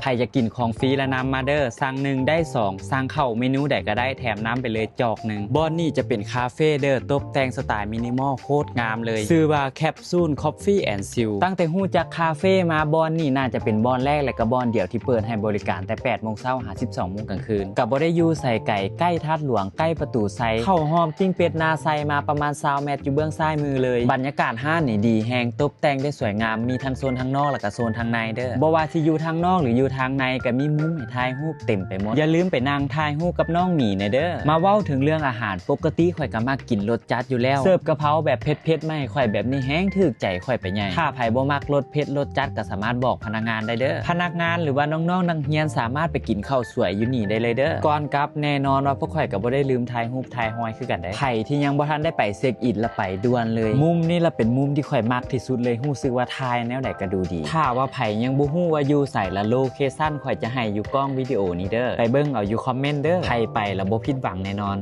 ໃຜຢາກກິນຂອງຟຣີລະນຳມາເດີ ສັ່ງໜຶ່ງໄດ້ສອງ ສັ່ງເຂົ້າເມນູໃດກໍໄດ້ ແຖມນ້ຳໄປເລີຍຈອກໜຶ່ງ. ບ່ອນນີ້ຈະເປັນຄາເຟເດີ ຕົບແຕ່ງສະໄຕມິນິມອລ ໂຄດງາມເລີຍ ຊື່ວ່າ Capsule Coffee and Chill. ຕັ້ງແຕ່ຮູ້ຈັກຄາເຟມາ ບ່ອນນີ້ໜ້າຈະເປັນບ່ອນແລກ ແລະກະບ່ອນດຽວທີ່ເປີດໃຫ້ບໍລິການແຕ່ແປດໂມງເຊົ້າຫາສິບສອງໂມງກາງຄືນ. ກະບໍ່ໄດ້ຢູ່ໃສໄກ ໃກ້ທາດຫຼວງ ໃກ້ປະຕູໄຊ ເຂົ້າຮ່ອມປີ້ງເປັດນາໄຊມາປະມານຊາວແມັດ ຢູ່ເບື້ອງຊ້າຍມືເລີຍ. ບັນຍາກາດຮ້ານນີ້ດີແຮງ ຕົບ ແຕ່ງໄດ້ສວຍງາມ ມີທັງໂຊນທາງນອກ ແລະກະໂຊນທາງໃນເດີ. ບໍ່ວ່າຊິຢູ່ທາງນອກ ຫຼືຢູ່ທາງໃນ ກະມີມຸມໃຫ້ຖ່າຍຮູບເຕັມໄປໝົດ. ຢ່າລືມໄປນັ່ງຖ່າຍຮູບກັບນ້ອງໝີແດ່ເດີ. ມາເວົ້າເຖິງເລື່ອງອາຫານ ປົກກະຕິຂ້ອຍກະມັກກິນລົດຈັດຢູ່ແລ້ວ. ເສີບກະເພາແບບເຜັດໆມາໃຫ້ຂ້ອຍແບບນີ້ ແຮງຖືກໃຈຂ້ອຍໄປໃຫຍ່. ຖ້າໃຜບໍ່ມັກລົດເຜັດລົດຈັດ ກະສາມາດບອກພະນັກງານໄດ້ເດີ. ພະນັກງານ ຫຼືວ່ານ້ອງໆນັກຮຽນ ສາມາດໄປກິນເຂົ້າສວຍຢູ່ນີ້ໄດ້ເລີຍເດີ. ກ່ອນກັບ ແນ່ນອນວ່າພວກຂ້ອຍກະບໍ່ໄດ້ລືມຖ່າຍຮູບຖ່າຍຮອຍ ຄືກັນເດ້. ໃຜທີ່ຍັງບໍ່ທັນໄດ້ໄປເຊັກອິນລະໄປດ່ວນເລີຍ. ມຸມນີ້ລະເປັນມຸມທີ່ຂ້ອຍມັກທີ່ສຸດເລີຍ ຮູ້ສຶກວ່າຖ່າຍແນວໃດກະດູດີ. ຖ້າວ່າໃຜຍັງບໍ່ຮູ້ວ່າຢູ່ໃສ ລະໂລເຄຊັນຂ້ອຍຈະໃຫ້ຢູ່ກ້ອງວິດີໂອນີ້ເດີ. ໄປເບິ່ງເອົາຢູ່ຄອມເມັນເດີ. ໃຜໄປລະບໍ່ຜິດຫວັງແນ່ນອນ.